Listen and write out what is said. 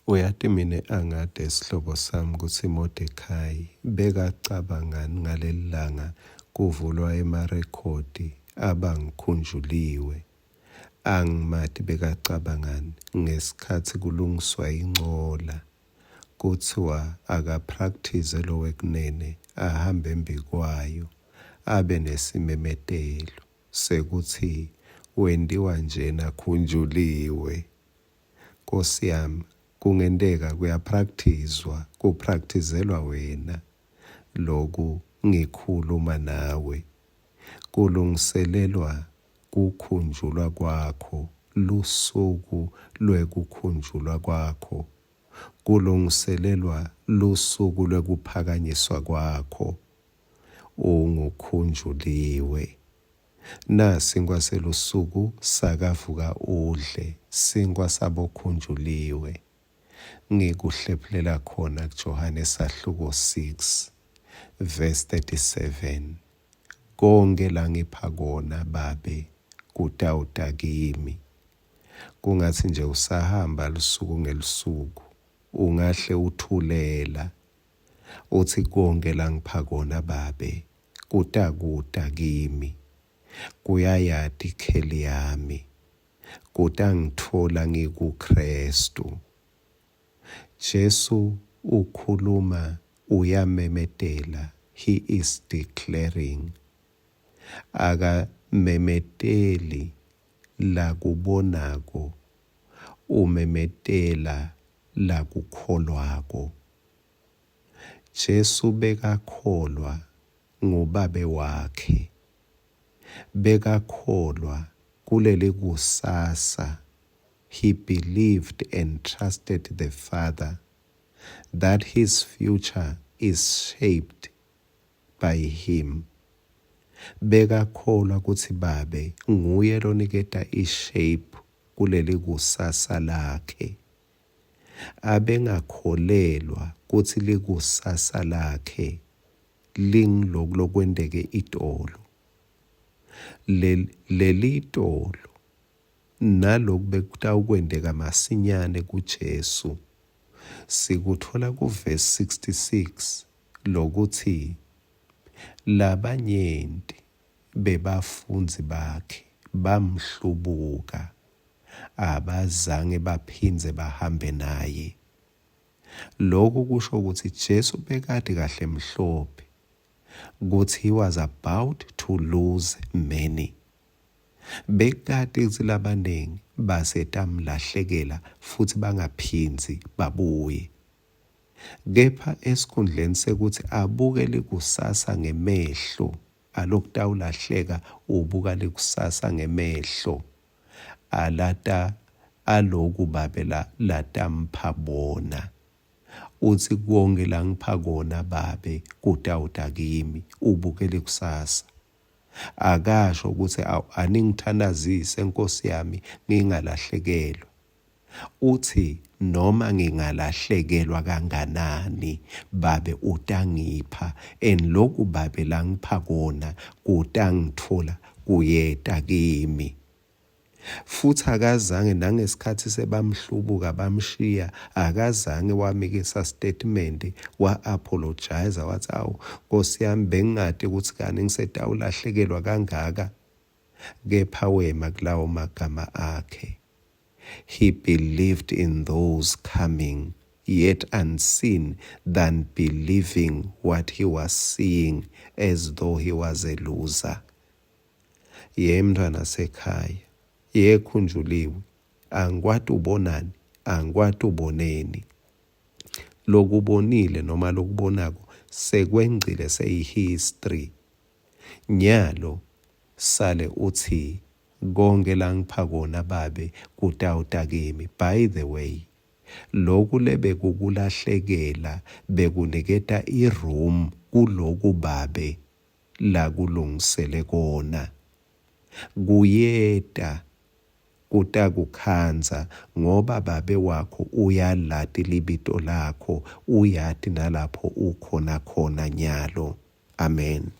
Uyati mine angati sihlobo sami kutsi Modekhayi bekacabangani ngalelilanga kuvulwa emarekhodi abangikhunjuliwe. Angimati bekacabangani ngesikhatsi kulungiswa incola kutsiwa akaphrakthize lowekunene ahambe embikwayo abe nesimemetelo sekutsi wentiwa njena khunjuliwe. Nkosi yami, kungenteka kuyaphraktizwa, kuphraktizelwa wena loku ngikhuluma nawe. Kulungiselelwa kukhunjulwa kwakho, lusuku lwekukhunjulwa kwakho. Kulungiselelwa lusuku lwekuphakanyiswa kwakho. Ungukhunjuliwe. Na sinkhwa selusuku sakavuka udle, sinkhwa sabokhunjuliwe. Ngikuhlephulela khona kuJohane sahluko 6 verse 37. Konke langipha kona Babe kutawuta kimi. Kungatsi nje usahamba lusuku ngelusuku, ungahle uthulela utsi konke langipha kona Babe kutakuta kimi, kuyayati ikheli yami, kutangitfola ngikuKhristu. Jesu ukhuluma uyamemetela, he is declaring. Akamemeteli lakubonako, umemetela lakukholwako. Jesu bekakholwa nguBabe wakhe. Bekakholwa kulelikusasa. He believed and trusted the Father that his future is shaped by him. Bekakholwa kutsi Babe nguye loniketa i-shape kulelikusasa lakhe. Abengakholelwa kutsi likusasa lakhe linguloku lokwenteke itolo. Leli itolo naloku bekutawukwenteka masinyane kuJesu sikutfola kuvesi 66 lokuthi labanyenti bebafundzi bakhe bamhlubuka abazange baphindze bahambe naye. Lokhu kusho ukuthi Jesu bekati kahle mhlophe kutsi he was about to lose many. Bekati kutsi labaningi basetamlahlekela futhi bangaphindzi babuye. Kepha esikhundleni sekuthi abuke likusasa ngemehlo alokutawulahleka ubuka likusasa ngemehlo alata aloku babe la latampha bona utsi konke langipha kona babe kutawuta kimi ubuke likusasa akasho ukuthi aningithandazise nkosi yami ngingalahlekelwa Utsi, Noma ngingalahlekelwa kanganani, Babe utangipha, and loku Babe langipha kona kutangitfola kuyeta kimi. Futsi akazange nangesikhatsi sebamhlubuka bamshiya, akazange wamikisa statement wa-apologize watsi awu Nkosi yami bengingati kutsi kani ngisetawulahlekelwa kangaka. Kepha wema kulawo magama akhe. He believed in those coming yet unseen than believing what he was seeing as though he was a loser. Ye mntwana sekhaya, ye khunjuliwe, angikwati ubonani, angikwati uboneni. Lokubonile noma lokubonako sekwengcile seyihistory. Nyalo sale utsi Konkhe langipha kona Babe kutawuta kimi. By the way, loku lebekukulahlekela bekuniketa i-room kuloku Babe lakulungisele kona. Kuyeta kutakukhandza ngoba Babe wakho uyalati libito lakho, uyati nalapho ukhona khona nyalo. Amen.